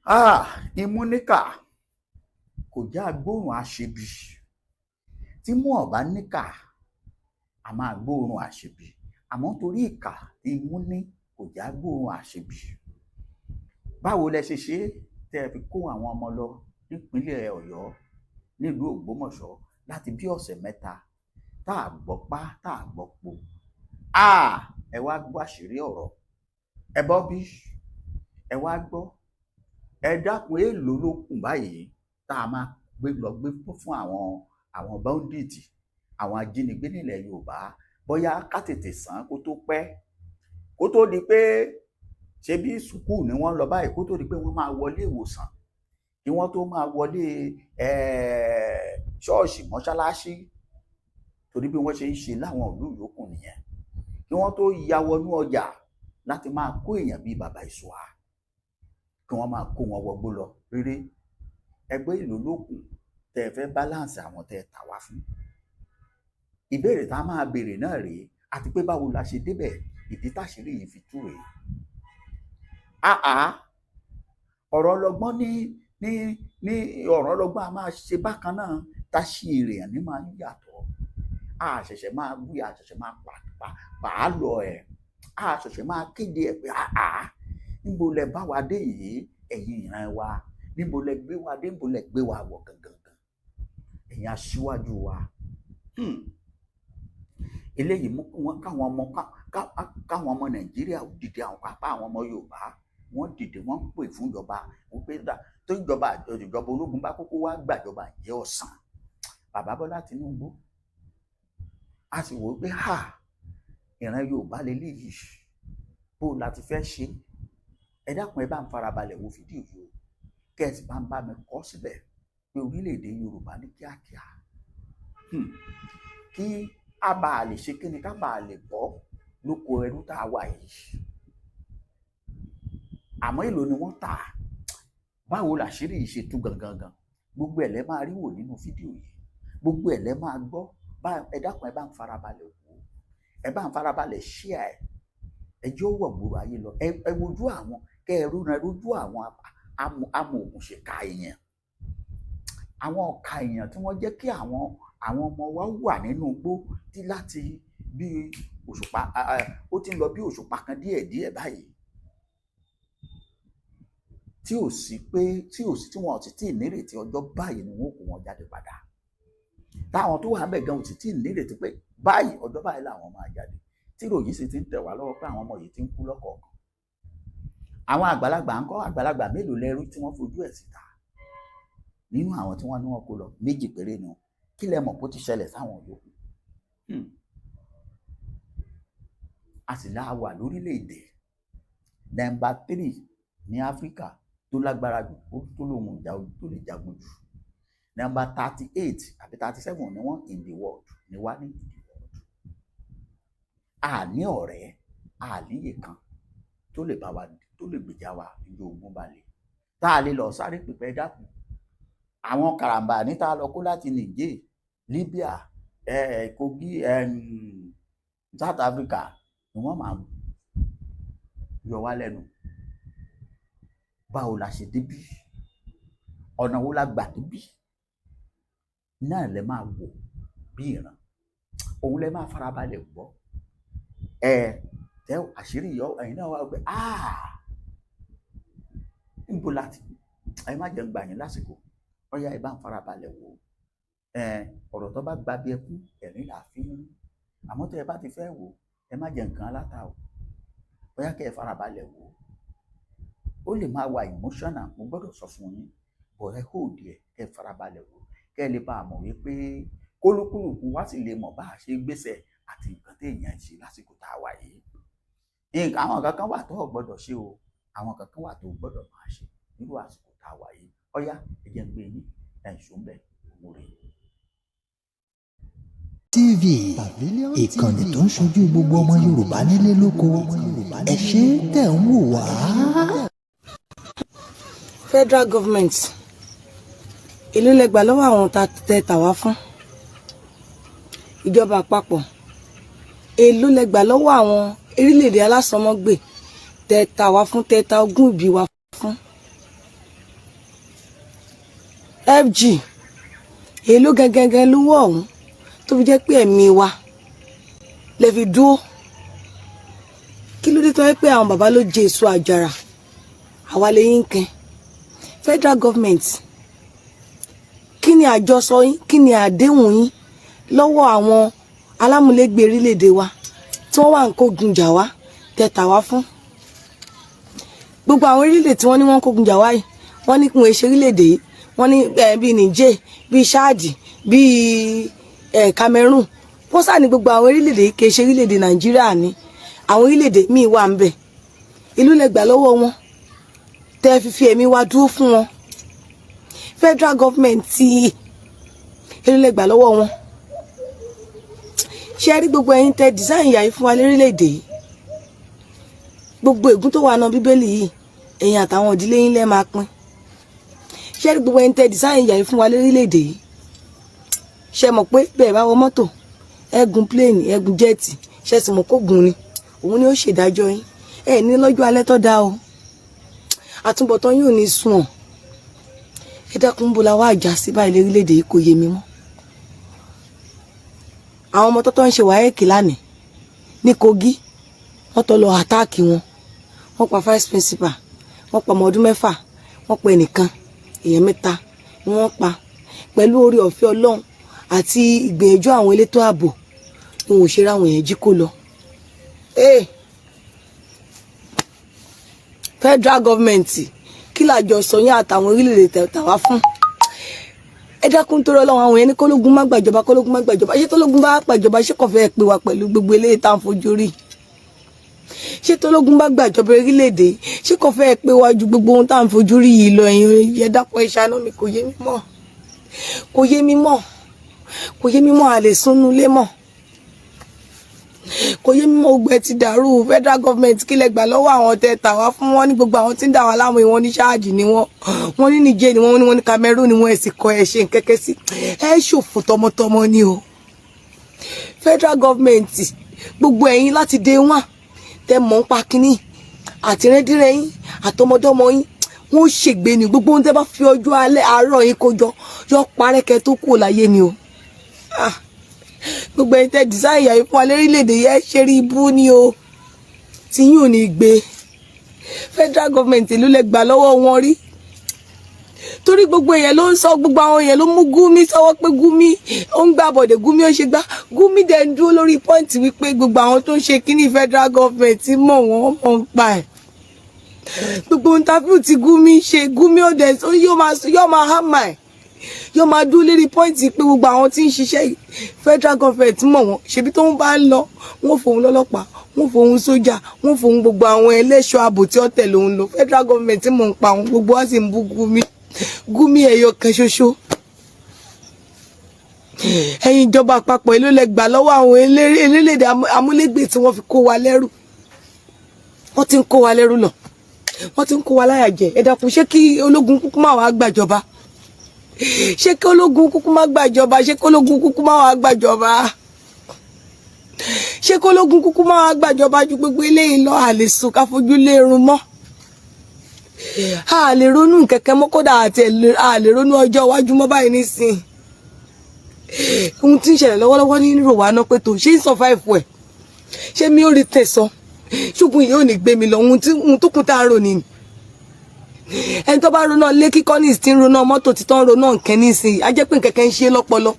Ah, imú níkà kò já gbóòórùn àṣebi. Tímú ò bá níkà, a máa gbóòórùn àṣebi, àmọ́ torí ìkà tí imú ní, kò já gbóòórùn àṣebi. Báwo lẹ ṣe ṣe é tẹ́ ẹ fi kó àwọn ọmọ lọ nípínlẹ̀ Ọ̀yọ́, nílùú Ògbómọ̀ṣọ́, láti bí ọ̀sẹ̀ 3 tá a gbọ́ pa, tá a gbọ́ po? Ah, ẹ wá gbọ́ àṣírí ọ̀rọ̀. Ẹ bọ́ bí ẹ wá gbọ́. Ẹ dákun, èèlò ló kù báyìí tá a máa gbé lọ gbé fún àwọn bandit, àwọn ajínigbé nílẹ̀ Yorùbá? Bóyá ká tètè sàn kó tó pẹ́, kó tó di pé ṣe bí sùkúù ni wọ́n lọ báyìí, kó tó di pé wọ́n máa wọlé ìwòsàn, kí wọ́n tó máa wọlé ṣọ́ọ̀ṣì, mọ́ṣáláṣí, torí bí wọ́n ṣe ń ṣe láwọn ìlú yòókù nìyẹn, kí wọ́n tó ya wọnú ọjà láti máa kó èèyàn bíi bàbá ìṣùwà, kí wọ́n máa kó wọn wọgbó lọ réré. Ẹgbẹ́ ìlú lókun tẹ́ ẹ fẹ́ balance àwọn tẹ́ ẹ tà wá fún. Ìbéèrè tá a máa béèrè náà rèé, àti pé báwo la ṣe débẹ̀, ìdí táṣìírí yìí fi tú rèé. Àá, ọ̀rọ̀ ọlọ́gbọ́n ní ọ̀rọ̀ ọlọ́gbọ́n a máa ṣe bákan náà, tá ṣí èrè ní máa ń yàtọ̀. A ṣẹ̀ṣẹ̀ máa wí, a ṣẹ̀ṣẹ̀ máa pa pa pàálọ̀ ẹ̀, a ṣẹ̀ṣẹ̀ máa kéde ẹ̀ pé àá, níbo lẹ bá wa dé yìí, ẹ̀yin ìran wa? Níbo lẹ gbé wa dé? Níbo lẹ gbé wa wọ̀ gangan gan, ẹ̀yin aṣíwájú wa? Eléyìí mú wọn káwọn ọmọ Nàìjíríà dìde, àwọn pápá àwọn ọmọ Yorùbá, wọ́n dìde, wọ́n pè fún ìjọba wípé tó ìjọba ológun bá kúkú wá gbàjọba, ìjẹ́ ọ̀sán bàbá Bọ́lá Tinubu. A sì wò ó pé ha, ìran Yorùbá lélẹ́yìí, bó la ti fẹ́ ṣe? Ẹ dákun, ẹ bá ń farabalẹ̀ wo fídíò yìí o, kẹ́ ẹ sì bá ń bá mi kọ síbẹ̀ pé orílẹ̀-èdè Yorùbá ní kíákíá, kí a bá lè ṣe kíni, ká bá lè bọ́ lóko ẹrú tá a wà yìí. Àmọ́ èlò ni wọ́n tà? Báwo làṣírí yìí ṣe tú gangan gan? Gbogbo ẹ̀ lẹ́ máa rí wò nínú fídíò yìí, gbogbo ẹ̀ lẹ́ máa gbọ́. Ẹ dákun, ẹ bá ń farabalẹ̀ wò, ẹ bá ń farabalẹ̀ share ẹ, ẹ jẹ́ ó wọ̀ gbòòrò ayé lọ. Ẹ wojú àwọn kẹ́ ẹ rúna rójú àwọn amòòkùnṣèkà èèyàn, àwọn ọ̀ka èèyàn tí wọ́n jẹ́ kí àwọn ọmọ wa wà nínú igbó tí láti bí òṣùpá, ó ti ń lọ bí òṣùpá kan díẹ̀díẹ̀ báyìí, tí ò sí pé tí ò sí tí wọn ò sì tí ì nírètí ọjọ́ báyìí ni wọn ó kó wọn jáde padà, táwọn tó wà ń bẹ̀ gan ò sì tí ì nírètí pé báyìí, ọjọ́ báyìí làwọn máa jáde, tí ìròyìn sì ti ń tẹ̀ wá lọ́wọ́ pé àwọn ọmọ yìí ti ń kú lọ́kọ̀ọ̀kan. Àwọn àgbàlagbà ńkọ́? Àgbàlagbà mélòó lẹ́rú tí wọ́n fojú ẹ̀ síta nínú àwọn tí wọ́n ní wọ́n kó lọ? Méjì péré ni. Kí lẹ mọ̀ kó ti ṣẹlẹ̀ sáwọn yòókù? A sì láà wà lórílẹ̀‐èdè number 3 ní Áfíríkà tó lágbára jù, tó lóhun ìjà tó lè jagun jù. Number 38 àbí 37 ni wọ́n in the world, ni wá ní in the world. A ní ọ̀rẹ́, a níyè kan tó lè bá wa, tó lè gbèjà wa níjọ́ ogun bá le, tá a lè lọ sáré pípẹ́. Dákun, àwọn karambà ní tá a lọ kó láti Niger, Libya, Kogi, South Africa ni wọ́n máa yọ wá lẹ́nu. Báwo la ṣe débí? Ọ̀nà wo la gbà débí? Náà lẹ máa wò bí ìran òun lẹ máa farabalẹ̀ gbọ́. Ẹ tẹ àṣírí yọ, ẹ̀yin náà wá pé, ah, níbo láti? Ẹ má jẹ́ ń gbà yín lásìkò. Ọ̀yá, ẹ bá ń farabalẹ̀ wò. Ẹ ọ̀rọ̀ tó bá gba bí ẹkún, ẹ̀rín là fi ń rí. Àmọ́ tẹ́ ẹ bá ti fẹ́ wò, ẹ má jẹ nǹkan aláta o. Bóyá kẹ́ ẹ farabalẹ̀ wò, ó lè máa wà emotional, mo gbọ́dọ̀ sọ fún yín, but ẹ hold ẹ, kẹ́ ẹ farabalẹ̀ wò, kẹ́ ẹ lè bá a mọ̀ wípé kólúkúlùkù wá sì lè mọ̀ bá a ṣe gbéṣẹ̀ àti nǹkan téèyàn ṣe lásìkò tá a wà yìí. Nǹkan àwọn kankan wà tó o gbọ́dọ̀ ṣe o, àwọn kankan wà tó o gbọ́dọ̀ máa ṣe nírú àsìkò tá a wà yìí. Ọ̀yá, ẹ jẹ́ ń gbé yín ẹ̀ ń ṣó ń bẹ̀ òun rèé. TV, ìkànnì tó ń ṣojú gbogbo ọmọ Yorùbá nílé lóko. Ẹ ṣé tẹ̀ ń wò wá. Federal government, èló lẹ gbà lọ́wọ́ àwọn tá tẹ tà wá fún? Ìjọba àpapọ̀, èló lẹ gbà lọ́wọ́ àwọn orílẹ̀-èdè alásọmọ́gbè tẹ tà wá fún, tẹ ta ogún ìbí wa fún? FG, èló gangan lówó ọ̀hún tó fi jẹ́ pé ẹ̀mí wa lè fi dúró? Kí ló dé tó yẹ pé àwọn bàbá ló jẹ èso àjàrà, àwa lè yín kẹ́? Federal government, kí ni àjọsọ yín? Kí ni àdéhùn yín lọ́wọ́ àwọn alámúlégbé orílẹ̀-èdè wa tí wọ́n wà ń kógun jà wá, tẹ̀tà wá fún gbogbo àwọn orílẹ̀-èdè tí wọ́n ní wọ́n ń kógun jà wá yìí? Wọ́n ní kí wọ́n ṣe orílẹ̀-èdè yìí, wọ́n ní bíi Niger, bíi Chad, bíi Cameroon. Wọ́n sà ní gbogbo àwọn orílẹ̀-èdè yìí kì í ṣe orílẹ̀-èdè Nàìjíríà ni, àwọn orílẹ̀-èdè míì wà ń bẹ̀. Ìlú lẹ gbà lọ́wọ́ wọn tẹ́ fi fi ẹ̀mí wa dúró fún wọn. Federal government, tí ìlú lẹ gbà lọ́wọ́ wọn? Ṣé rí gbogbo ẹ̀yin tẹ́ design ìyà yìí fún wa lórílẹ̀-èdè yìí, gbogbo ègún tó wà náà Bíbélì yìí, ẹ̀yin àtàwọn ìdílé yín lẹ́ máa pín. Ṣé rí gbogbo ẹ̀yin tẹ́ design ìyà yìí fún wa lórílẹ̀-èdè yìí, ṣe mọ̀ pé bẹ́ẹ̀ bá wọ mọ́tò, ẹ gun plane, ẹ gun jet, ṣe sì mọ̀ kó gun ni òun ni ó ṣèdájọ́ yín? Ẹ ní lọ́jọ́ alẹ́ tó dáa o, àtúbọ̀tán yóò ní sùn ọ̀. Ẹ dákun, ń bo la wá àjà sí báyìí lórílẹ̀-èdè yìí? Kò yé mi mọ́. Àwọn ọmọ tọ́tọ́ ń ṣe WAEC lánàá ní Kogi, wọ́n tọ́ lọ attack wọn, wọ́n pa vice principal, wọ́n pa ọmọ ọdún 6, wọ́n pa ẹnìkan, èèyàn mẹ́ta ni wọ́n pa. Pẹ̀lú orí ọ̀fẹ́ Ọlọ́run àti ìgbìyànjú àwọn elétò ààbò ni wọn ò ṣe ráwọn èèyàn jí kó lọ. Hey! Federal government, kí làjọ sọ yín àtàwọn orílẹ̀-èdè tàwa fún? Ẹ dákun, torí Ọlọ́run, àwọn yẹn ní kólógun má gbàjọba, kólógun má gbàjọba. Ṣé tólógun bá gbàjọba, ṣé kò fẹ́ pè wá pẹ̀lú gbogbo eléyìí tá à ń fojú rí? Ṣé tólógun bá gbàjọba orílẹ̀-èdè, ṣé kò fẹ́ pé wá ju gbogbo ohun tá à ń fojú rí yìí lọ? Ẹ̀yin ẹ dákun, ẹ ṣàánú mi. Kò yé mi mọ́, kò yé mi mọ́, kò yé mi mọ́. A lè súnú lé mọ́, kò yé mi mọ́. Ogbẹ ti dàrú. Federal government, kí lẹ gbà lọ́wọ́ àwọn tẹ tà wá fún? Wọn ní gbogbo àwọn tí ń dà wá láwọn, ìwọ̀n ní Chad ni wọ́n, wọ́n ní Niger ni wọ́n, ní wọ́n ní Cameroon ni wọ́n. Ẹ̀ sì kọ́ ẹ̀ ṣe nkẹ́kẹ́ sí ẹ ṣòfò tọmọtọmọ ni o. Federal government, gbogbo ẹ̀yin láti day one tẹ mọ̀ ń pa kínní, àtìrẹ́dírẹ́ yín àtọmọdọ́mọ yín, wọ́n ṣègbè ní. Gbogbo ohun tẹ́ bá fi ọjọ́ alẹ́ àárọ̀ yín kó jọ yọ parẹ́kẹ́ tó kù láyé ni o. Ah, gbogbo ẹ̀yin tẹ́ design ìyà yìí fún wa lórílẹ̀‐èdè yẹn, ṣe rí ibú ni o, tí yín ò ní gbé. Federal government, ìlú lẹ gbà lọ́wọ́ wọn rí? Torí gbogbo èèyàn ló ń sọ, gbogbo àwọn èèyàn ló mú Gumi sọ́wọ́ pé Gumi ó ń gbà bọ̀dẹ̀, Gumi ó ṣe gbá. Gumi dẹ̀ ń dúró lórí point wípé gbogbo àwọn tó ń ṣe kíní, federal government mọ̀ wọ́n, mọ̀ ń pa ẹ̀. Gbogbo interview tí Gumi ṣe, Gumi ó dẹ̀ yóò máa hámà ẹ̀, yóò máa dúró lérí point pé gbogbo àwọn tí ń ṣiṣẹ́, federal government mọ̀ wọ́n. Ṣebí tó ń bá ń lọ, wọ́n fòun lọ́lọ́pàá, wọ́n fòun sójà, wọ́n fòun gbogbo àwọn ẹlẹ́ṣọ́ ààbò tí ó tẹ̀lé òun lọ. Federal government mọ̀ ń pa àwọn gbogbo wa sì ń bú Gumi. Gumi ẹ̀yọ kan ṣoṣo. Ẹ̀yin ìjọba àpapọ̀, èló lẹ gbà lọ́wọ́ àwọn elélédè amúlégbè tí wọ́n fi kó wa lẹ́rù? Wọ́n ti ń kó wa lẹ́rù lọ, wọ́n ti ń kó wa láyà jẹ. Ẹ dákun, ṣé kí ológun kúkú má wàá gbàjọba? Ṣé kí ológun kúkú má gbàjọba? Ṣé kí ológun kúkú má wàá gbàjọba? Ṣé kí ológun kúkú má wàá gbàjọba ju gbogbo eléyìí lọ? Àlè sùn ká fojú lé irun mọ́, a lè ronú kẹ̀kẹ́ mọ́, kódà àti a lè ronú ọjọ́ iwájú mọ́ báyìí nísìnyí. Ohun tí ń ṣẹlẹ̀ lọ́wọ́lọ́wọ́ ní rò wá ná pé tó ṣé ń survive ẹ̀, ṣé mi ò rí tẹ̀sán, ṣùgbọ́n yìí ò ní gbé mi lọ. Ohun tó kún tá a rò ní ẹni tó bá ronú lé kíkọ́ ní ìsìn, ronú mọ́tò títọ́, ń ronú nǹkan nísìnyí, á jẹ́ pé nkẹ́kẹ́ ń ṣe lọ́pọlọ,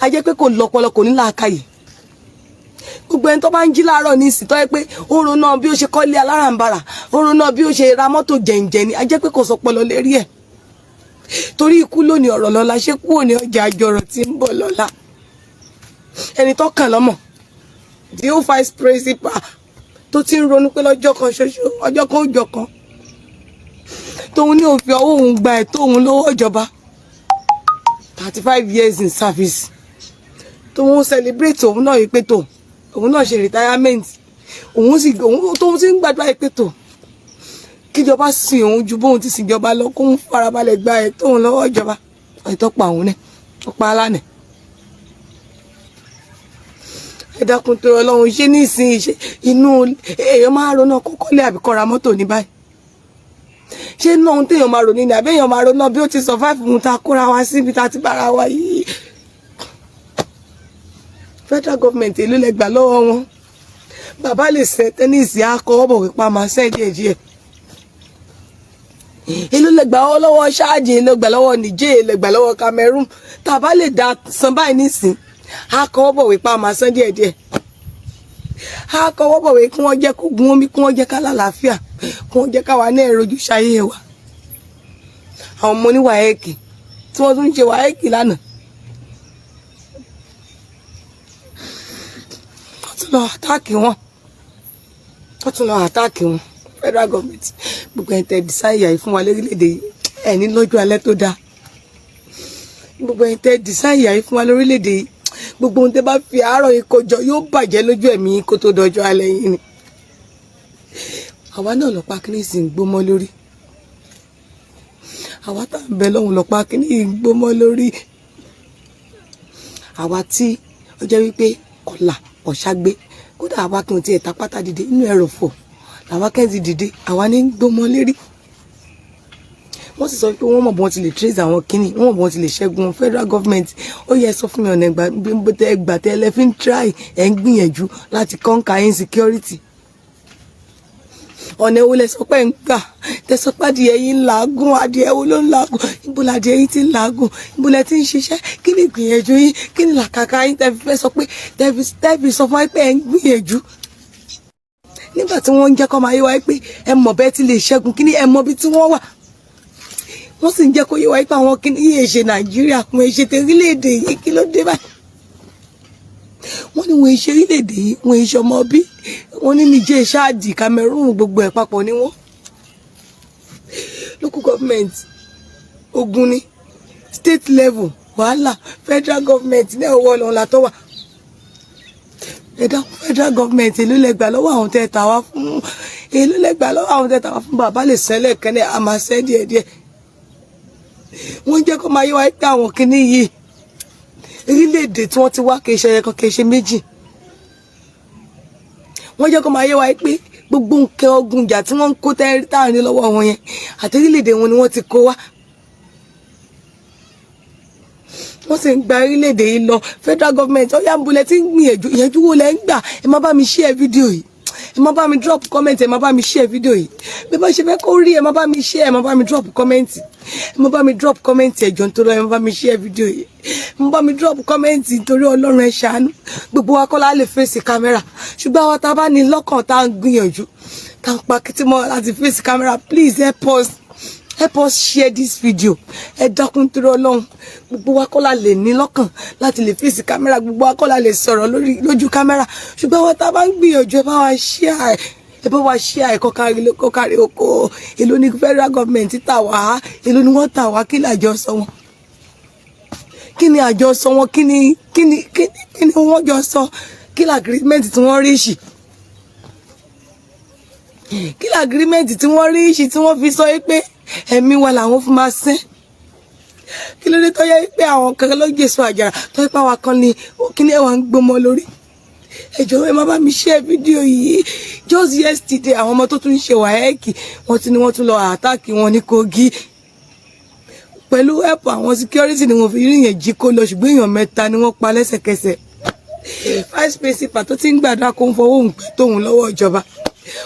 á jẹ́ pé kò lọ́pọlọ, kò ní làákàyè. Gbogbo ẹni tó bá ń jí láàárọ̀ ní ìsìn tó yẹ pé ó ronú bí ó ṣe kọ́lé alárànbarà, ó ronú bí ó ṣe ra mọ́tò jẹ̀ǹjẹ̀ ni, á jẹ́ pé kò sọpọlọ lérí ẹ̀. Torí ikú lónìí, ọ̀rọ̀ lọ́la, ṣé kúrò ní ọjà àjọrọ̀ tí ń bọ̀ lọ́la? Ẹni tó kàn lọ́mọ̀, the old vice principal tó ti ń ronú pé lọ́jọ́ kan ṣoṣo, ọjọ́ kan òjọ̀ kan tóun ní òfin ọwọ́ òun gba ẹ̀tọ́ òun lọ́wọ́ ìjọba, 35 years in service, tóun celebrate òun náà yìí pé tó òun náà ṣe retirement, òun sì òun tóun ti ń gbàdúrà yìí pé tó kíjọba sin òun ju bóun ti sìn ìjọba lọ, kóun farabalẹ̀ gba ẹ̀tọ́ òun lọ́wọ́ ìjọba. Ẹ̀tọ́ pa òun náà, ó pa á lánàá. Ẹ dákun, tó Ọlọ́run, ṣé nísìnyí, ṣe inú èèyàn máa ronú kọ́kọ́ lé àbíkọ́ ra mọ́tò ní báyìí? Ṣé náà ohun téèyàn máa rò ní ni, àbí èèyàn máa ronú bí ó ti survive ohun tá a kóra wa síbi tá a ti bára wa yìí? Federal government, èló lẹ gbà lọ́wọ́ wọn? Bàbá lè ṣe tẹ́nísì akọ ọ̀bọ̀ pípa máa ṣẹ́ díẹ̀ díẹ̀. Èló lẹ gbà lọ́wọ́ ṣáàjì? Èló gbà lọ́wọ́ Niger? Èló gbà lọ́wọ́ Cameroon? Tàbá lè dá san báyìí nísìn, akọ ọ̀bọ̀ wípa máa san díẹ̀ díẹ̀, akọ ọ̀bọ̀ wí kí wọ́n jẹ́ kó gun omi, kí wọ́n jẹ́ ká lálàáfíà, kí wọ́n jẹ́ káwa náà rojú ṣayé wa. Àwọn ọmọ ní WAEC tí wọ́n tún ń ṣe WAEC lánàá, wọ́n tún lọ attack wọn, wọ́n tún lọ attack wọn. Federal government, gbogbo ẹ̀ tẹ́ design ìyà yìí fún wa lórílẹ̀‐èdè yìí, ẹ̀ ní lọ́jọ́ alẹ́ tó dáa. Gbogbo ẹ̀ tẹ́ design ìyà yìí fún wa lórílẹ̀‐èdè yìí, gbogbo ohun tẹ́ bá fi àárọ̀ yìí kójọ yóò bàjẹ́ lójú ẹ̀mí yín kó tó dọjọ́ alẹ́ yìí ni. Àwa náà lọ́pàá kí ní sì ń gbómọ́ lórí, àwa tá à ń bẹ lọ́hùn lọ́pàá kí ní ń gbómọ́ lórí, àwa tí ó jẹ́ wípé ọ̀là ọ̀ṣàgbé, kódà àwa kí n tiẹ̀ ta pátá dìde inú ẹrọ̀fọ̀ làwa kẹ́hìn ti dìde, àwa ní gbómọ lérí. Wọ́n sì sọ pé wọ́n mọ̀ bí wọ́n ti lè trace àwọn kíní, wọ́n mọ̀ bí wọ́n ti lè ṣẹ́gun wọn. Federal government, ó yẹ sọ fún mi ọ̀nà ẹgbà tẹ́ ẹ fi ń try, ẹ̀ ń gbìyànjú láti conquer insecurity. Ọ̀nà èwo lẹ sọ pé ń gbà tẹ sọ pé adìyẹ yìí ń làágùn? Adìyẹ wo ló ń làágùn? Níbo ladìyẹ yìí ti ń làágùn? Níbo lẹ ti ń ṣiṣẹ́? Kí ni ìgbìyànjú yín? Kí ni làkàkà yín tẹ fi fẹ́ sọ pé tẹ fi sọ fún wa pé ẹ̀ ń gbìyànjú, nígbà tí wọ́n ń jẹ́ kó máa yé wa pé ẹ mọ̀ bẹ́ẹ̀ ti lè ṣẹ́gun kí ni, ẹ mọ̀ bí tí wọ́n wà? Wọ́n sì ń jẹ́ kó yé wa pé àwọn kí ni yìí ṣe Nàìjíríà, kún ṣe tẹ orílẹ̀-èdè yìí. Kí ló dé báyìí? Wọ́n ní wọ́n ṣe orílẹ̀-èdè yìí, wọ́n ṣe ọmọ bí wọ́n ní Niger, Chad, Cameroon, gbogbo ẹ̀ papọ̀ ni wọ́n. Local government, ogun ni. State level, wàhálà. Federal government ní ọwọ́ Ọlọ́run la tó wà. Ẹ̀dá, federal government, èló lẹ gbà lọ́wọ́ àwọn tẹ́ ta wá fún? Èló lẹ gbà lọ́wọ́ àwọn tẹ́ ta wá fún? Bàbá lè sẹ́lẹ̀ kẹ́lẹ́, a máa sẹ́ díẹ̀díẹ̀. Wọ́n jẹ́ kó máa yé wa pé àwọn kinní yìí, orílẹ̀-èdè tí wọ́n ti wá kì í ṣe ẹyọkan, kì í ṣe méjì. Wọ́n jẹ́ kó máa yé wa pé gbogbo nǹkan ogun ìjà tí wọ́n ń kó táàrin lọ́wọ́ wọn yẹn, àti orílẹ̀-èdè wọn ni wọ́n ti kó wá. Wọ́n sì ń gba orílẹ̀-èdè yìí lọ. Federal government, ọ̀yà ń bolẹ̀ tí ń gbìyànjú. Ìyànjú wo lẹ́ ń gbà? Ẹ má bá mi share fídíò yìí, ẹ má bá mi drop comment, ẹ má bá mi share fídíò yìí. Bí bá ṣe fẹ́ kó rí, ẹ má bá mi share, ẹ má bá mi drop comment, ẹ má bá mi drop comment. Ẹ jọ̀ọ́, nítorí ẹ má bá mi share fídíò yìí, ẹ má bá mi drop comment, nítorí Ọlọ́run, ẹ ṣàánú. Gbogbo wa kọ́ la lè face camera, ṣùgbọ́n àwọn tá a bá ní lọ́kàn, tá a ń gbìyànjú, tá a ń pa kìtìmọ́ láti face camera, please help us, help us share this video. Ẹ dákun, torí Ọlọ́run. Gbogbo wa kọ́ la lè ní lọ́kàn láti lè face camera, gbogbo wa kọ́ la lè sọ̀rọ̀ lórí lójú camera, ṣùgbọ́n àwọn tá a bá ń gbìyànjú, ẹ bá wa share, ẹ bá wa share ẹ kọ́kárí oko. Èló ni federal government tà wá? Èló ni wọ́n tà wá? Kí ni àjọsọ wọn? Kí ni àjọsọ wọn? Kí ni wọ́n jọ sọ? Kí ni agreement tí wọ́n rí ṣì? Kí ni agreement tí wọ́n rí ṣì tí wọ́n fi sọ pé ẹ̀mí wa làwọn fún máa sẹ́? Kí ló dé tó yẹ pé àwọn kan ló jèso àjàrà, tó yẹ pé àwọn kan ní kí ni ẹwà ń gbọmọ lórí? Ẹ jọ̀ọ́, ẹ má bá mi share fídíò yìí. Just yesterday, àwọn ọmọ tó tún ń ṣe WAEC, wọ́n ti ní wọ́n tún lọ attack wọn ní Kogi. Pẹ̀lú help àwọn security ni wọ́n fi rí yẹn jí kó lọ, ṣùgbọ́n èèyàn mẹ́ta ni wọ́n pa lẹ́sẹ̀kẹsẹ̀. Vice principal tó ti ń gbàdúrà kó ń fọwọ́ òun pẹ́ tóun lọ́wọ́ ìjọba,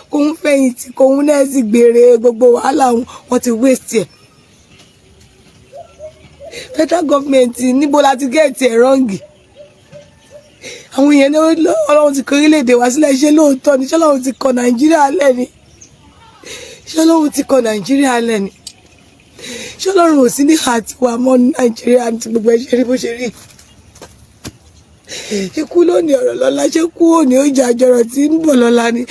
kó ń fẹ̀yìntì, kó ń náà sì gbèrè gbogbo wàhálà òun, wọ́n ti waste ẹ̀. Federal government, níbo la ti get ẹ̀ wrong? Àwọn èèyàn ní Ọlọ́run ti kọ orílẹ̀-èdè wa sílẹ̀. Ṣé lóòótọ́ ni? Ṣé Ọlọ́run ti kọ Nàìjíríà lẹ̀ ni? Ṣé Ọlọ́run ti kọ Nàìjíríà lẹ̀ ni? Ṣé Ọlọ́run ò sí ní àtiwá mọ́ ní Nàìjíríà tí gbogbo ẹ ṣe rí bó ṣe rí? Ikú lónìí, ọ̀rọ̀ lọ́la. Ṣé kú òní ó jẹ́ àjọrọ̀ tí ń bọ̀ lọ́la ni?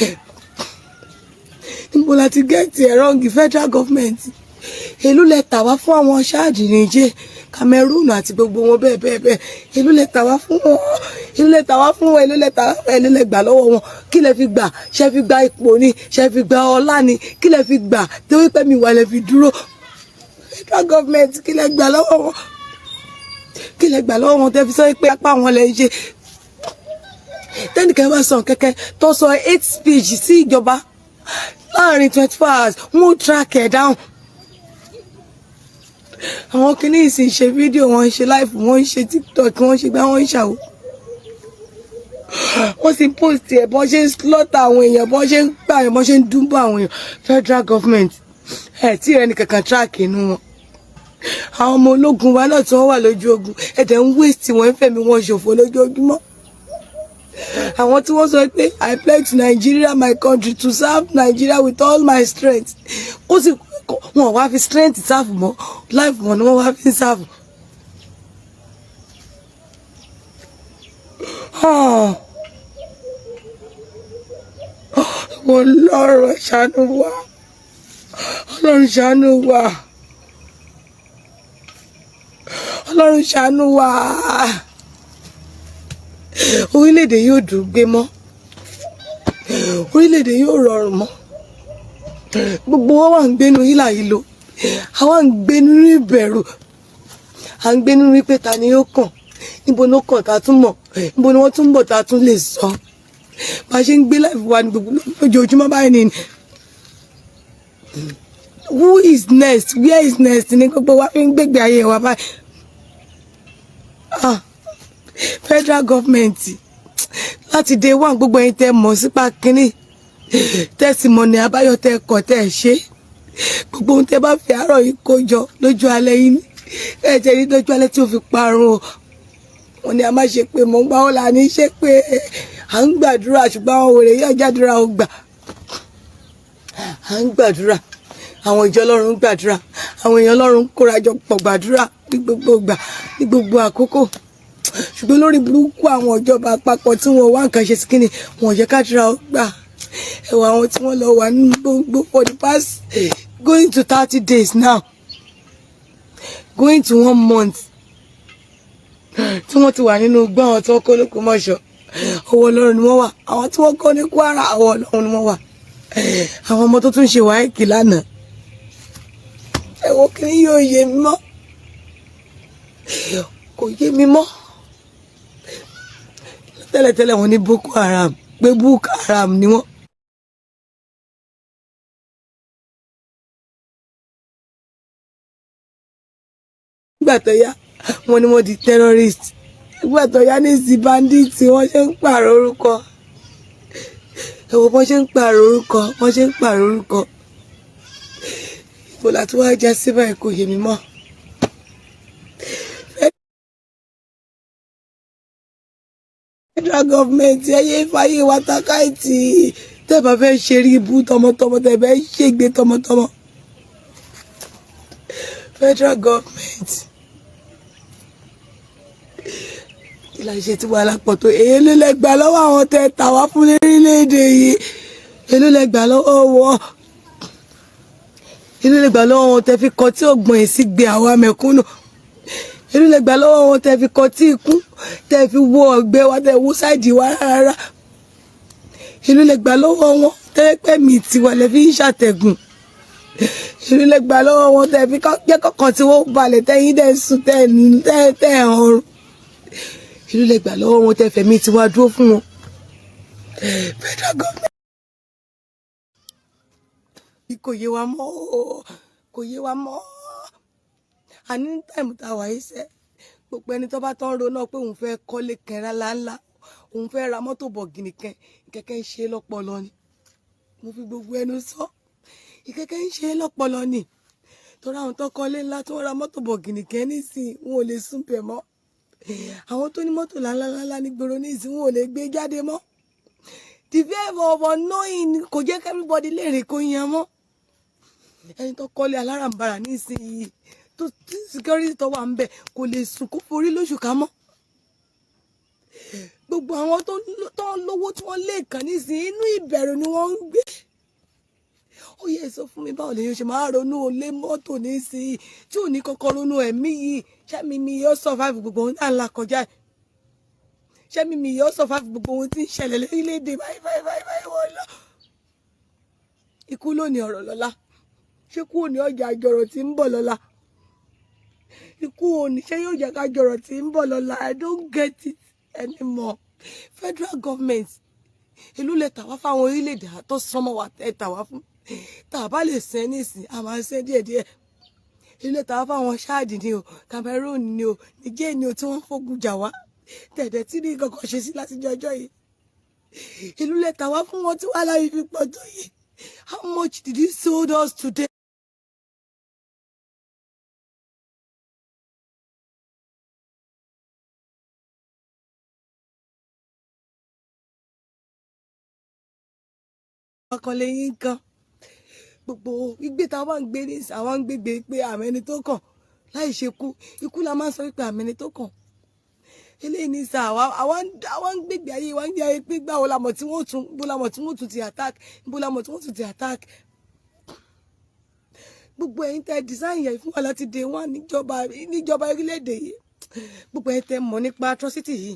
Níbo la ti get ẹ̀ wrong, federal government? Èló lẹ tà wá fún àwọn Chad, Niger, Cameroon àti gbogbo wọn bẹ́ẹ̀ bẹ́ẹ̀ bẹ́ẹ̀? Èló lẹ tà wá fún wọn? Èló lẹ tà wá fún wọn? Èló lẹ tà wá? Èló lẹ gbà lọ́wọ́ wọn? Kí lẹ fi gbà? Ṣe fi gba ipò ni? Ṣe fi gba ọlá ni? Kí lẹ fi gbà torí pé mi wà lẹ fi dúró? Federal government, kí lẹ gbà lọ́wọ́ wọn? Kí lẹ gbà lọ́wọ́ wọn tẹ́ fi sọ pé apá wọn lẹ ń ṣe? Tẹ́nìkan bá sọ kẹ́kẹ́ tó sọ hate speech sí ìjọba. Láàrin 24 hours, wọ́n ó track ẹ̀ down. Àwọn kìíní ìsìn ṣe fídíò, wọ́n ń ṣe live, wọ́n ń ṣe TikTok, wọ́n ń ṣe gbá, wọ́n ń ṣàwò, wọ́n sì post ẹ̀, bọ́n ṣe ń slaughter àwọn èèyàn, bọ́n ṣe ń gbà yẹn, bọ́n ṣe ń dúnbọ̀ àwọn èèyàn. Federal government ẹ̀ tí rẹ̀ ní kankan track inú wọn. Àwọn ọmọ ológun wa náà tí wọ́n wà lójú ogun, ẹ̀dẹ̀ ń waste wọn, ń fẹ̀mí wọn ṣòfò lójoojúmọ́. Àwọn tí wọ́n sọ pé, "I pledge to Nigeria, my country, to serve Nigeria with all my strength," kó sì wọn wá fi strength serve mọ́, life wọn ni wọ́n wá fi serve. Ah. Ọlọ́run, ṣàánú wa. Ọlọ́run, ṣàánú wa. Ọlọ́run, ṣàánú wa. Orílẹ̀-èdè yóò dùn gbé mọ́, orílẹ̀-èdè yóò rọrùn mọ́. Gbogbo wa wà ń gbénu hílà yìí lo, àwa ń gbé nínú ìbẹ̀rù, à ń gbé nínú wípé ta ni yóò kàn, níbo ló kàn, ta tún mọ̀, níbo ni wọ́n tún bọ̀, ta tún lè sọ bá a ṣe ń gbé life wa ní gbogbo lójoojúmọ́ báyìí ni. Who is next? Where is next? Ní gbogbo wa fi ń gbégbé ayé wa báyìí. Ah, federal government, láti day one, gbogbo ẹ̀yin tẹ́ mọ̀ sípa kínní, tẹ́sí mọ̀ ní àbáyọ, tẹ́ kọ̀, tẹ́ ṣe gbogbo ohun tẹ́ bá fi àárọ̀ yìí kó jọ lójú alẹ́ yìí, ẹ jẹ́ ní lójú alẹ́ tí ó fi parun o. Wọn ni a má ṣe pé mò ń gbà ó là ní ṣe pé à ń gbàdúrà, ṣùgbọ́n àwọn wèrè yóò jàdúrà ó gbà. À ń gbàdúrà, àwọn ìjọ Ọlọ́run ń gbàdúrà, àwọn èèyàn Ọlọ́run ń kórajọ pọ̀ gbàdúrà ní gbogbo ìgbà, ní gbogbo àkókò, ṣùgbọ́n lórí burúkú àwọn ìjọba àpapọ̀ tí wọ́n wá nǹkan ṣe sí kíni, wọn ò jẹ́ kádùrà ó gbà. Ẹ̀wọ̀ àwọn tí wọ́n lọ wà nínú gbogbo for the past going to 30 days now, going to one month tí wọ́n ti wà nínú igbó, àwọn tí wọ́n kó l'Ógbómọ̀ṣọ́, ọwọ́ Ọlọ́run ni wọ́n wà. Àwọn tí wọ́n kó ní Kwara, ọwọ́ Ọlọ́run ni wọ́n wà. Àwọn ọmọ tó tún ṣe WAEC lánàá, ẹ̀wọ̀n kìíní yóò yé mi mọ́, kò yé mi mọ́. Tẹ́lẹ̀tẹ́lẹ̀ wọ́n ní Boko Haram, pé Boko Haram ni wọ́n. Nígbà tó yá, wọ́n ní wọ́n di terrorist. Nígbà tó yá ní sí bandit. Wọ́n ṣe ń pààrọ̀ orúkọ. Ẹ̀wọ̀n bọ́n ṣe ń pààrọ̀ orúkọ, wọ́n ṣe ń pààrọ̀ orúkọ. Ibo la tí wàá já sí báyìí? Kò yé mi mọ́. Federal government, ẹ yé fàyè wa takáìtì. Tẹ́ bá fẹ́ ṣe rí ibú tọmọtọmọ, tẹ́ fẹ́ ṣègbè tọmọtọmọ, federal government, kí la ṣe tí wàhálà pọ̀ tó? Èyí ló lẹ gbà lọ́wọ́ àwọn tẹ́ tà wá fún lórílẹ̀‐èdè yìí? Èló lẹ gbà lọ́wọ́ wọn? Èló lẹ gbà lọ́wọ́ wọn tẹ́ fi kọ tí ògbọ̀n yìí sí gbé àwa mẹ̀kúnnù? Èló lẹ gbà lọ́wọ́ wọn tẹ́ fi kọ tí ikú, tẹ́ fi wo ọ̀gbẹ́ wa, tẹ́ wo side wa rárá? Èló lẹ gbà lọ́wọ́ wọn tẹ́ pẹ́ mi tiwa lẹ fi ń ṣàtẹ̀gùn? Èló lẹ gbà lọ́wọ́ wọn tẹ́ fi jẹ́ kọ̀ọ̀kan tí wọ́n balẹ̀, tẹ́yìn dẹ̀ sùn, tẹ́ tẹ́ ọrùn? Èló lẹ gbà lọ́wọ́ wọn tẹ́ fẹ̀mí tiwa dúró fún wọn? Federal government, kò yé wa mọ́ o, kò yé wa mọ́. Àní time tá a wà yìí sẹ́, gbogbo ẹni tó bá tán ronú pé òun fẹ́ kọ́lé kan ńláńlá, òun fẹ́ ra mọ́tò bọ̀gìnì kan, ìkẹ́kẹ́ ń ṣe lọ́pọlọ ni. Mo fi gbogbo ẹnu sọ, ìkẹ́kẹ́ ń ṣe lọ́pọlọ ni. Torí àwọn tó kọ́lé ńlá, tó ra mọ́tò bọ̀gìnì kan nísìnyí, wọn ò lè sùn bẹ̀ mọ́. Àwọn tó ní mọ́tò ńláńláńlá nígboro nísìnyí, wọn ò lè gbé jáde mọ́. The fear of unknowing kò jẹ́ kí everybody lè rìn kó yan mọ́. Ẹni tó kọ́lé alárànbarà nísìnyí, tó security tó wà ń bẹ̀, kò lè sùn kó forí lóṣù ká mọ́. Gbogbo àwọn tó ń lówó, tí wọ́n lè kàn nísìnyí, inú ìbẹ̀rù ni wọ́n ń gbé. Ó yẹ sọ fún mi, báwo lèyàn ṣe máa ronú olé mọ́tò nísìnyí tí ò ní kọ́kọ́ ronú ẹ̀mí yìí? Ṣẹ́mi mi yóò survive gbogbo ohun tá à ń là kọjá? Ṣẹ́mi mi yóò survive gbogbo ohun tí ń ṣẹlẹ̀ lórílẹ̀‐èdè báyìí báyìí báyìí báyìí? Wọ́n lọ ikú lónìí, ọ̀rọ̀ lọ́la. Ṣé kú òní ọjà àjọrọ̀ tí ń bọ̀ lọ́la? Ikú òní, ṣé yóò jẹ́ ká jọrọ̀ tí ń bọ̀ lọ́la? I don't get it anymore. Federal government, ìlú lè tà wá fáwọn orílẹ̀-èdè tó sọmọ wa, ẹ tà wá fún. Tá a bá lè sẹ́ nísìn, a máa sẹ́ díẹ̀díẹ̀. Ilé tàwa fáwọn Chad ni o, Cameroon ni o, Niger ni o, tí wọ́n fógun jà wá tẹ̀tẹ̀ tí ní kankan ṣe sí láti jọjọ́ yìí. Ìlú lẹ tàwa fún wọn tí wàhálà yìí fi pọ̀ tó yìí. How much did you sold us today? Ọkàn lẹ́yìn kan gbogbo ìgbé tá a wá ń gbé ní, àwọn ń gbégbé pé àmì ẹni tó kàn láì ṣe kú ikú la máa ń sọ wípé àmì ẹni tó kàn eléyìí ní sá. Àwa ń gbégbé ayé wa, ń gbé ayé pé gbà wo la mọ̀ tí wọ́n tún bó la mọ̀ tí wọ́n tún ti attack, bó la mọ̀ tí wọ́n tún ti attack. Gbogbo ẹ̀yin tẹ́ design yẹn fún wa láti day one níjọba orílẹ̀-èdè yìí, gbogbo ẹ̀yin tẹ́ mọ̀ nípa atrocity yìí,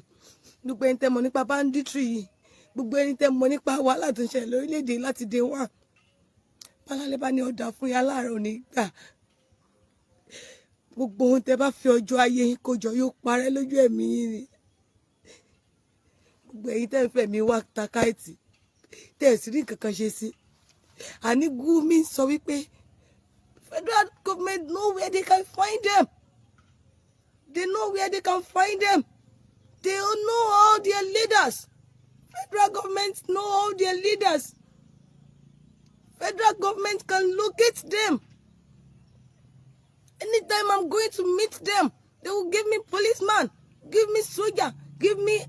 gbogbo ẹ̀yin tẹ́ mọ̀ nípa banditry yìí, gbogbo ẹ̀yin tẹ́ mọ̀ nípa wàhálà tó ń ṣẹlẹ̀ lórílẹ̀-èdè láti day one, bálálẹ́ bá ní ọ̀dà fún yín, aláàárọ̀ ní gbà. Gbogbo ohun tẹ́ bá fi ọjọ́ ayé yín kó jọ yóò parẹ́ lójú ẹ̀mí yín ni. Gbogbo ẹ̀yin tẹ́ ń fẹ̀mí wá takáìtì, tẹ́ ẹ̀ sì rí nǹkan kan ṣe sí. Àní Gumi sọ wípé federal government know where they can find them. They know where they can find them. They know all their leaders. Federal government know all their leaders. Federal government can locate them. Anytime I'm going to meet them, they will give me policeman, give me soldier, give me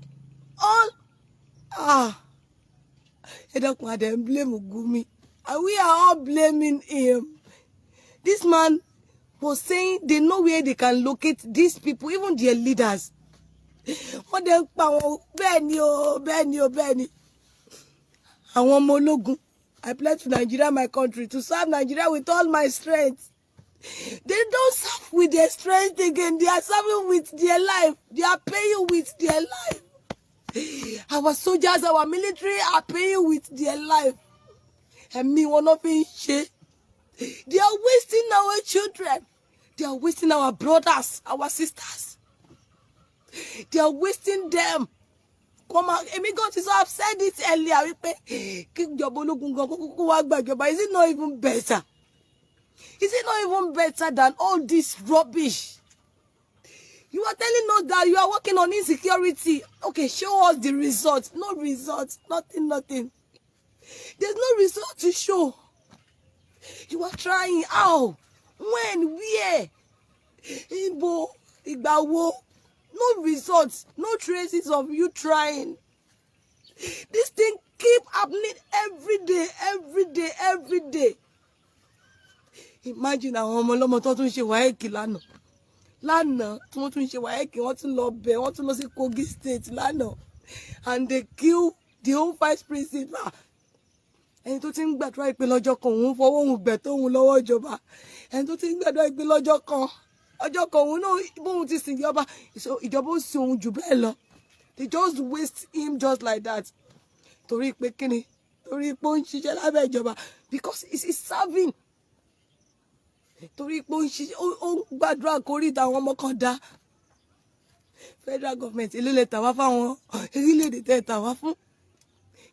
all. Ah, ẹ dákun, a dẹ̀ ń blame Gumi, and we are all blaming him. This man was saying they know where they can locate these people, even their leaders. Wọ́n dẹ̀ ń pa wọn. Bẹ́ẹ̀ ni o, bẹ́ẹ̀ ni o, bẹ́ẹ̀ ni. Àwọn ọmọ ológun, I pledge to Nigeria, my country, to serve Nigeria with all my strength. They don't serve with their strength again. They are serving with their life. They are paying with their life. Our soldiers, our military are paying with their life. Ẹ̀mí wọn náà fi ń ṣe. They are wasting our children. They are wasting our brothers, our sisters. They are wasting them. Kọ́má èmi gan ti sọ, I've said it earlier, wípé kí ìjọba ológun gan kúkú wá gbàjọba. Is it not even better? Is it not even better than all this rubbish? You are telling us that you are working on insecurity. Okay, show us the result. No result. Nothing, nothing. There's no result to show. You are trying. How? When? Where? Ibo? Ìgbà wo? No results. No traces of you trying. This thing keep happening every day, every day, every day. Imagine àwọn ọmọ ọlọ́mọ tó tún ṣe WAEC lánàá. Lánàá tí wọ́n tún ṣe WAEC, wọ́n tún lọ bẹ̀, wọ́n tún lọ sí Kogi State lánàá. And they kill the whole vice principal. Ẹni tó ti ń gbàdúrà ìpè lọ́jọ́ kan òun fọwọ́ òun gbẹ̀ tóun lọ́wọ́ ìjọba. Ẹni tó ti ń gbàdúrà ìpè lọ́jọ́ kan, ọjọ́ kan òun náà bóun ti sìn ìjọba, ìjọba ó sin òun jù bẹ́ẹ̀ lọ. They just waste him just like that. Torí pé kíni? Torí pé ó ń ṣiṣẹ́ lábẹ́ ìjọba, because he is serving. Torí pé ó ń ṣiṣẹ́, ó ń gbàdúrà kórìíta àwọn ọmọ kan dá. Federal government, èló lẹ tà wá fáwọn orílẹ̀-èdè tẹ́ tà wá fún?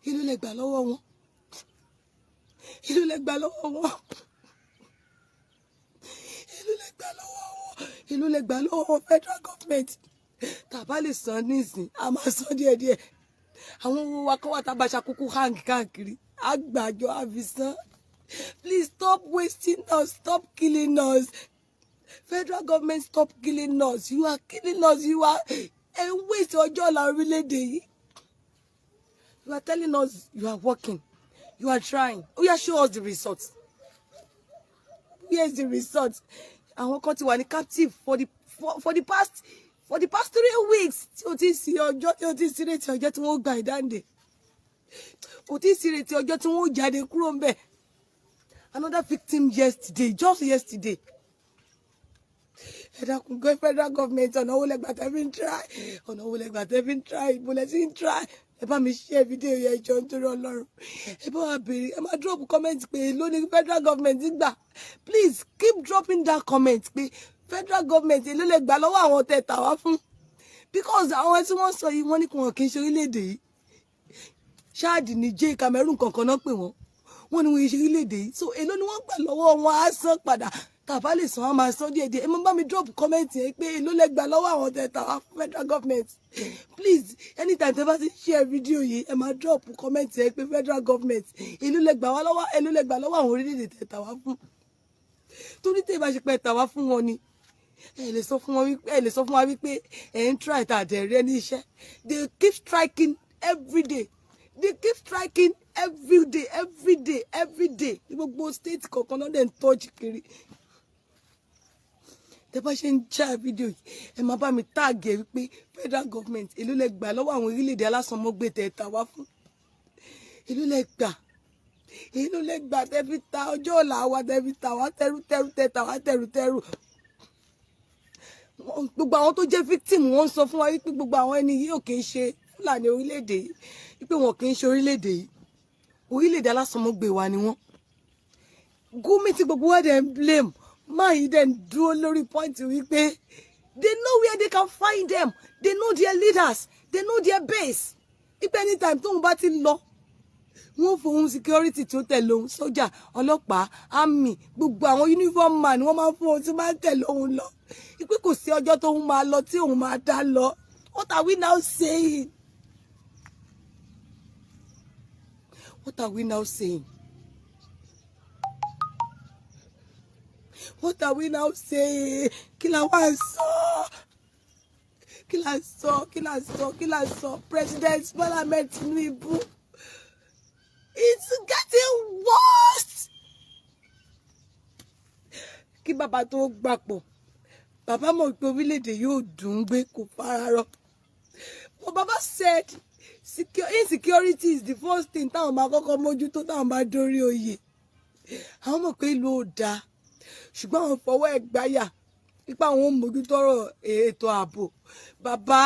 Èló lẹ gbà lọ́wọ́ wọn? Èló lẹ gbà lọ́wọ́ wọn? Èló lẹ gbà lọ́wọ́ wọn? Èló lẹ gbà lọ́wọ́ wọn, federal government? Tá a bá lè san nísìn, a máa san díẹ̀díẹ̀. Àwọn owó wa kọ́ wa tá a bá ṣàkókò hang káàkiri àgbàjọ àfi san. Please stop wasting us. Stop killing us. Federal government, stop killing us. You are killing us. You are ẹ ń waste ọjọ́ ọ̀la orílẹ̀-èdè yìí. You are telling us you are working, you are trying. Oya, show us the result. Where is the result? Àwọn kan ti wà ní captive for the past 3 weeks tí o ti sí ọjọ́, tí o ti sí retí ọjọ́ tí wọ́n gba ìdáǹdè, kò tí ì sí retí ọjọ́ tí wọ́n jáde kúrò ńbẹ̀. Another victim yesterday, just yesterday. Ẹ dákun, gbé federal government, ọ̀nà owó lẹ́gbàá tẹ́ fi ń try? Ọ̀nà owó lẹ́gbàá tẹ́ fi ń try? Ìbò lẹ́ sí ń try? Ẹ bá mi share fídíò yẹn jọ, nítorí Ọlọ́run. Ẹ bá wa béèrè, ẹ máa drop comment pé èló ni federal government gbà. Please keep dropping that comment pé federal government, èló lè gbà lọ́wọ́ àwọn tẹ́ tà wá fún? Because àwọn tí wọ́n sọ yìí, wọ́n ní kí wọ́n kì í ṣe orílẹ̀-èdè yìí. Chad, Niger, Cameroon kankan náà pè wọ́n. Wọ́n ní wọ́n ṣe orílẹ̀-èdè yìí. So èló ni wọ́n gbà lọ́wọ́ wọn? Á san padà tàbá lè san, á máa san díẹ̀ díẹ̀. Ẹ máa bá mi drop comment yẹn pé èló lẹ gbà lọ́wọ́ àwọn tẹ̀ tà wá fún federal government. Please, anytime tẹ bá ti share video yìí, ẹ máa drop comment yẹn pé federal government, èló lẹ gbà wá lọ́wọ́, èló lẹ gbà lọ́wọ́ àwọn orílẹ̀-èdè tẹ̀ tà wá fún? Torí tẹ́ bá ṣe pé tà wá fún wọn ni, ẹ lè sọ fún wa wípé ẹ ń try tà dẹ̀ rẹ ní iṣẹ́. They keep striking every day, they keep striking every day, every day, every day. Ní gbogbo state kọ̀ọ̀kan náà dẹ̀ ń tọ́jú kiri. Tẹ́ bá ṣe ń já fídíò yìí, ẹ máa bá mi tag ẹ wípé federal government, èló lẹ gbà lọ́wọ́ àwọn orílẹ̀-èdè alásànmọ́gbé tẹ̀ ta wá fún? Èló lẹ gbà? Èló lẹ gbà tẹ́ fi ta ọjọ́ ọ̀la wa, tẹ́ fi ta wá tẹ́rútẹ́rú, tẹ́ ta wá tẹ́rútẹ́rú? Gbogbo àwọn tó jẹ́ victim, wọ́n ń sọ fún wa wípé gbogbo àwọn ẹni yìí ò kì í ṣe Fúlàní orílẹ̀-èdè yìí, wípé wọn kì í ṣe orílẹ̀-èdè yìí, orílẹ̀-èdè alásànmọ́gbé wa ni wọ́n. Gumi tí gbogbo wa dẹ̀ ń blame máa yìí dẹ̀ ń dúró lórí point wípé they know where they can find them, they know their leaders, they know their base, wípé anytime tóun bá ti lọ, wọ́n fòun security tó tẹ̀lé òun, sójà, ọlọ́pàá, army, gbogbo àwọn uniform man, wọ́n máa ń fún òun tí máa ń tẹ̀lé òun lọ, wípé kò sí ọjọ́ tóun máa lọ tí òun máa dá lọ. What are we now saying? What are we now saying? What are we now saying? Kí la wá sọ? Kí la sọ? Kí la sọ? Kí la sọ? President Bola Ahmed Tinubu, it's getting worse. Kí bàbá tó gbapò, bàbá mọ̀ pé orílẹ̀-èdè yóò dùn ún gbé, kò fararọ. But bàbá said insecurity is the first thing táwọn máa kọ́kọ́ mójútó táwọn bá dórí oyè. Àwọn mọ̀ pé ìlú ò dáa, ṣùgbọ́n àwọn fọwọ́ ẹ̀ gbáyà nípa àwọn ò mójútó ọ̀rọ̀ ètò ààbò. Bàbá,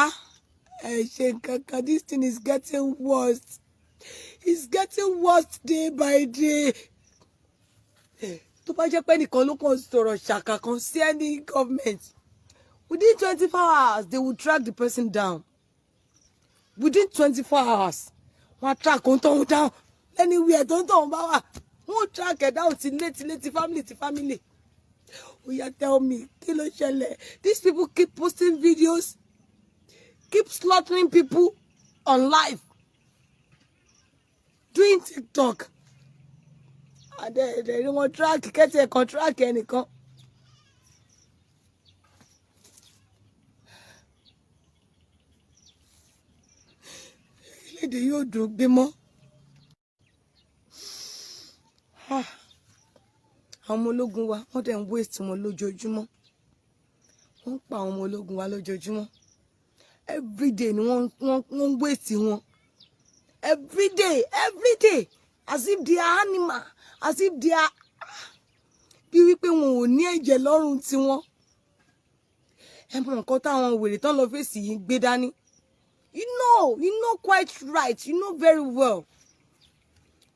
ẹ ṣe nǹkan kan. This thing is getting worse, it's getting worse day by day. Tó bá jẹ́ pé nìkan ló kàn sọ̀rọ̀ ṣàkà kan sí any government, within 24 hours they will track the person down. Within 24 hours, wọ́n á track ohun tó ń down anywhere tó ń tọ̀ bá wà. Wọ́n track ẹ̀ down tilé tilé, ti family ti family. Oya, tell me, kí ló ṣẹlẹ̀? These people keep posting videos, keep slaughtering people on live, doing TikTok, àdẹ rí wọn track kẹ́tì ẹ̀ kan track ẹnìkan. Orílẹ̀-èdè yóò dùn gbé mọ́. Àwọn ọmọ ológun wa, wọ́n dẹ̀ ń waste wọn lójoojúmọ́. Wọ́n ń pa àwọn ọmọ ológun wa lójoojúmọ́. Everyday ni wọ́n ń waste wọn, everyday, everyday, as if they are animal, as if they are, bí wípé wọn ò ní ẹ̀jẹ̀ lọ́rùn tiwọn. Ẹ mọ nǹkan táwọn wèrè tán lọ fèsì yìí gbé dání. You know quite right, you know very well,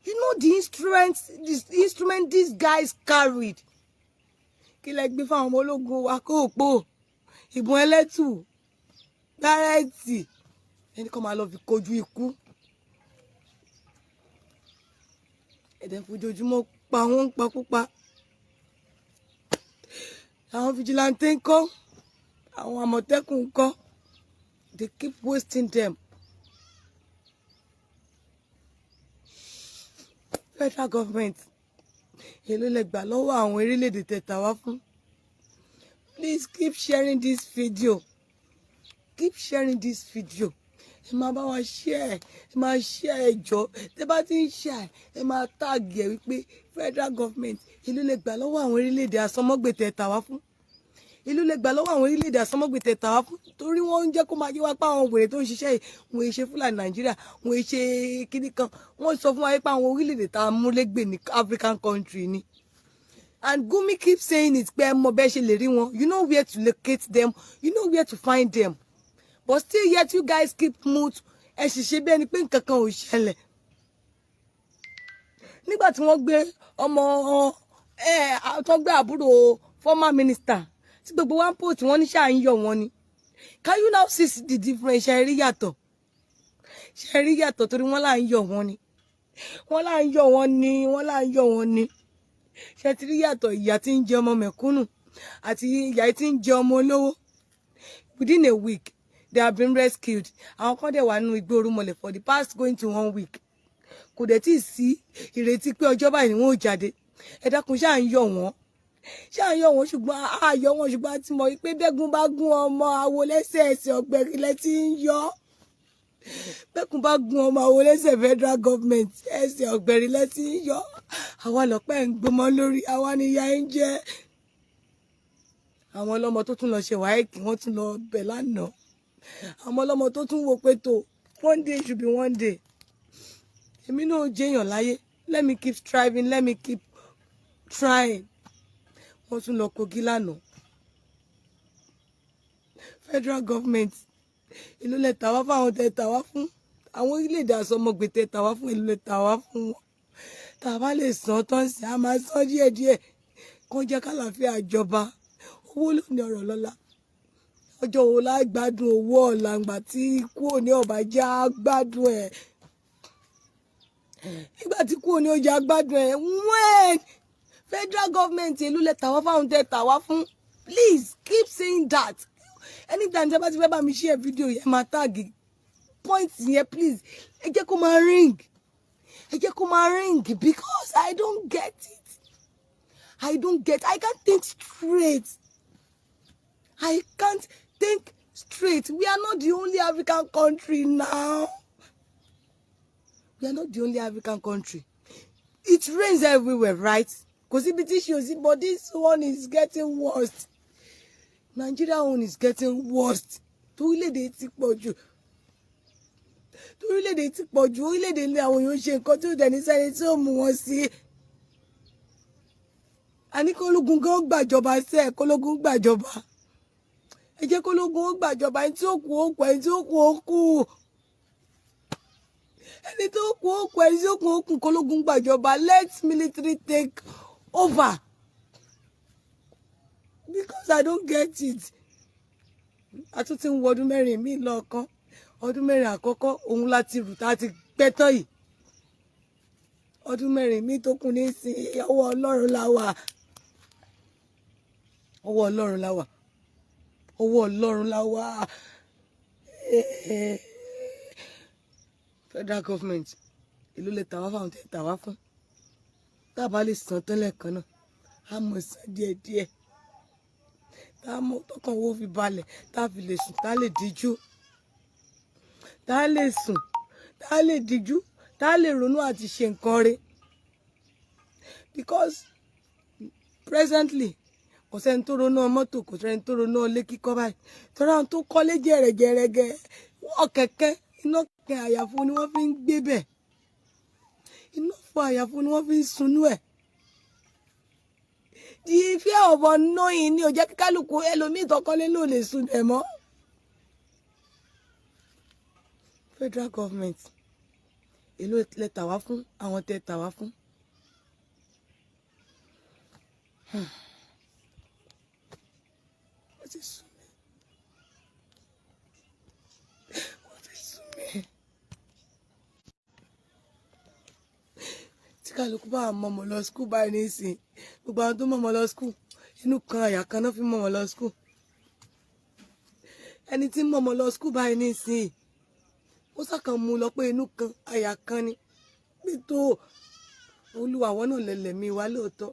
you know the instrument, this instrument these guys carried. Kí lẹ gbé fáwọn ọmọ ológun wa? Kó pò ìbọn ẹlẹ́tù, bárẹ́ẹ̀tì, ẹni kan máa lọ fi kojú ikú. Ẹ̀dẹ̀ fojoojúmọ́ pa wọ́n ń pakúpa. Àwọn vigilante ń kọ́, àwọn àmọ̀tẹ́kùn ń kọ́. They keep wasting them. Federal government, èló lẹ gbà lọ́wọ́ àwọn orílẹ̀-èdè tẹ̀tà wá fún? Please keep sharing this video, keep sharing this video. Ẹ máa bá wa share, ẹ máa share. Ẹ jọ̀ọ́, tẹ́ bá ti ń share, ẹ máa tag ẹ wípé federal government, èló lẹ gbà lọ́wọ́ àwọn orílẹ̀-èdè asọmọ́gbètè tà wá fún? Èló lẹ gbà lọ́wọ́ àwọn orílẹ̀-èdè asọmọ́gbètè tà wá fún? Torí wọ́n ń jẹ́ kó máa yé wa pé àwọn wèrè tó ń ṣiṣẹ́ yìí, wọ́n ṣe Fúlàní Nàìjíríà, wọ́n ṣe kíní kan. Wọ́n sọ fún wa pé àwọn orílẹ̀-èdè tá a múlégbè ní African country ni. And Gumi keep saying it pé ẹ mọ bẹ́ẹ̀ ṣe lè rí wọn, you know where to locate them, you know where to find them, but still yet you guys keep mute. Ẹ sì ṣe bí ẹni pé nǹkan kan ò ṣẹlẹ̀. Nígbà tí wọ́n gbé ọmọ ẹ tó gbé àbúrò former minister tí gbogbo wa ń post, wọ́n ní ṣáà ń yọ wọn ni. Can you now see the difference? Ṣe rí yàtọ̀? Ṣe rí yàtọ̀? Torí wọ́n là ń yọ wọn ni. Wọ́n là ń yọ̀ wọ́n ní, wọ́n là ń yọ̀ wọ́n ní. Ṣe ti rí yàtọ̀ ìyà tí ń jẹ ọmọ mẹ̀kúnnù àti ìyà tí ń jẹ ọmọ olówó? Within a week, they have been rescued. Àwọn kan dẹ̀ wà nínú igbó orúmọlẹ̀ for the past going to one week. Kò dẹ̀ tí ì sí ìrètí pé ọjọ́ báyìí ni wọ́n ò jáde. Ẹ dákun, ṣáà ń yọ̀ wọ́n, ṣáà ń yọ̀ wọ́n, ṣùgbọ́n a yọ̀ wọ́n, ṣùgbọ́n a ti mọ̀ pé bẹ́gùn bá gún ọmọ àwo lẹ́sẹ̀, ẹsẹ̀ ọ̀gbẹ̀rì lẹ́ ti ń yọ. Bẹ́kùn bá gún ọmọ àwo lẹ́sẹ̀, federal government, ẹsẹ̀ ọ̀gbẹ̀rì lẹ́ ti ń yọ. Àwa lọ́pẹ́ ń gbọmọ lórí, àwa ni ìyá ń jẹ́. Àwọn ọlọ́mọ tó tún lọ ṣe WAEC, wọ́n tún lọ bẹ̀ lánàá. Àwọn ọlọ́mọ tó tún wò pé tó, one day should be one day, èmi náà jẹ́yàn láyé, let me keep striving, let me keep trying, wọ́n tún lọ Kogi lánàá. Federal government, ìlú lẹ tà wá fáwọn tẹ tà wá fún, àwọn orílẹ̀-èdè àsọmọgbè tẹ tà wá fún, ìlú lẹ tà wá fún wọn. Tá a bá lè san tán sí, a máa san díẹ̀díẹ̀, kó jẹ́ kálàáfíà jọba. Owó ló ní ọ̀rọ̀ lọ́la. Ọjọ́ wo la gbádùn owó ọ̀la ńgbà tí ikú òní ọ̀bà jẹ́ á gbádùn ẹ̀? Nígbà tí ikú òní ọjà gbádùn ẹ̀, when federal government, ìlú lẹ tà wá fáwọn tẹ tà wá fún. Please keep saying that. Anytime tí a bá ti fẹ́ bá mi share video yẹn, máa tag point yẹn. Please, ẹ jẹ́ kó máa ring, ẹ jẹ́ kó máa ring, because I don't get it. I don't get, I can't think straight. I can't think straight. We are not the only African country now. We are not the only African country. It rains everywhere, right? Kò síbi tí ṣe ò sí, but this one is getting worse. Nigeria own is getting worse. Torílẹ̀-èdè ti pọ̀ jù, torílẹ̀-èdè ti pọ̀ jù. Orílẹ̀-èdè ilé àwọn èèyàn ṣe nǹkan tí ó dẹ̀ ní sẹ́ni tí ó mú wọn sí. Àní kólógun gan gbàjọba sẹ́ẹ̀, kólógun gbàjọba. Ẹ jẹ́ kólógun ó gbàjọba. Ẹni tí ó kú ó kú, ẹni tí ó kú ó kú, ẹni tó kú ó kú, ẹni tí ó kú ó kú. Kólógun gbàjọba. Let military take over, because I don't get it. A tún ti ń wọ ọdún 4 míì lọ́ọ̀kan. Ọdún 4 àkọ́kọ́ òun láti rù tá a ti pẹ́ tán yìí. Ọdún 4 míì tó kù nísìnyí, ọwọ́ Ọlọ́run la wà, ọwọ́ Ọlọ́run la wà, ọwọ́ Ọlọ́run la wà. Federal government, èló lè tà wá fáwọn tẹ̀ tà wá fún? Tá a bá lè san tẹ́lẹ̀ kan náà, a mọ̀ san díẹ̀díẹ̀, tá a mọ̀ tọkàn owó fi balẹ̀, tá a fi lè sùn, tá a lè díjú, tá a lè sùn, tá a lè díjú, tá a lè ronú àti ṣe nǹkan rẹ̀, because presently, kò sẹ́ni tó ronú mọ́tò, kò sẹ́ni tó ronú ilé kíkọ́ báyìí. Torí àwọn tó kọ́lé jẹ̀rẹ̀jẹ̀rẹ̀gẹ̀, ọ̀kẹ̀kẹ́ iná kẹ àyàfo ni wọ́n fi ń gbé bẹ̀, iná fún àyàfo ni wọ́n fi ń sunú ẹ̀. The fear of unknowing ni ò jẹ́ kí kálukú ẹlòmíì tọkọ́lé ló lè sun ẹ̀ mọ́. Federal government, èló lẹ tà wá fún àwọn tẹ tà wá fún? Ó ti sú mi, ó ti sú mi. Tí kálukú bá mọ̀mọ́ lọ school báyìí nísìn, gbogbo àwọn tó mọ̀mọ́ lọ school, inú kan àyà kan náà fi mọ̀mọ́ lọ school. Ẹni tí mọ̀mọ́ lọ school báyìí nísìn, ó sàkàn mú lọ pé inú kan àyà kan ni pé tó Olúwa àwọn náà lẹ̀lẹ̀ mi wá lóòótọ́.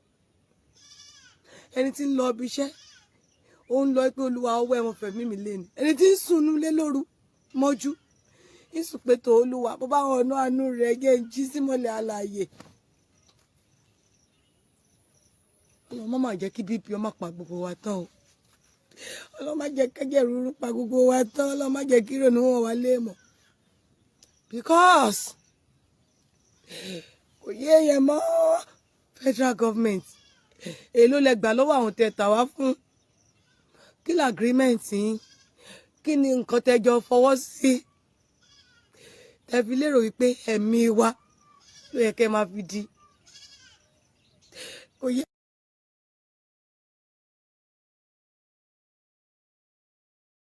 Ẹni tí ń lọ ibi iṣẹ́, ó ń lọ pé Olúwa, ọwọ́ ẹ̀wọ̀n fẹ̀mí mi lé ni. Ẹni tí ń sùn nílé lóru mọ́jú, ń sùn pé tó Olúwa, bó bá wọn ọ̀nà àánú rẹ̀ jẹ́ ń jí símọ́lẹ̀ alààyè. Ọlọ́run má má jẹ́ kí BP ọmọ pa gbogbo wa tán o. Ọlọ́run má jẹ́ kẹ́jẹ́ rúru pa gbogbo wa tán. Ọlọ́run má jẹ́ kí ìrònú wọn wá lé mọ̀, because kò yé èèyàn mọ́. Federal government, èló lẹ gbà lọ́wọ́ àwọn tẹ tà wá fún? Kí ni agreement yín? Kí ni nǹkan tẹjọ fọwọ́ sí tẹ fi lérò wípé ẹ̀mí wa ló yẹ kẹ́ máa fi di? Kò yé.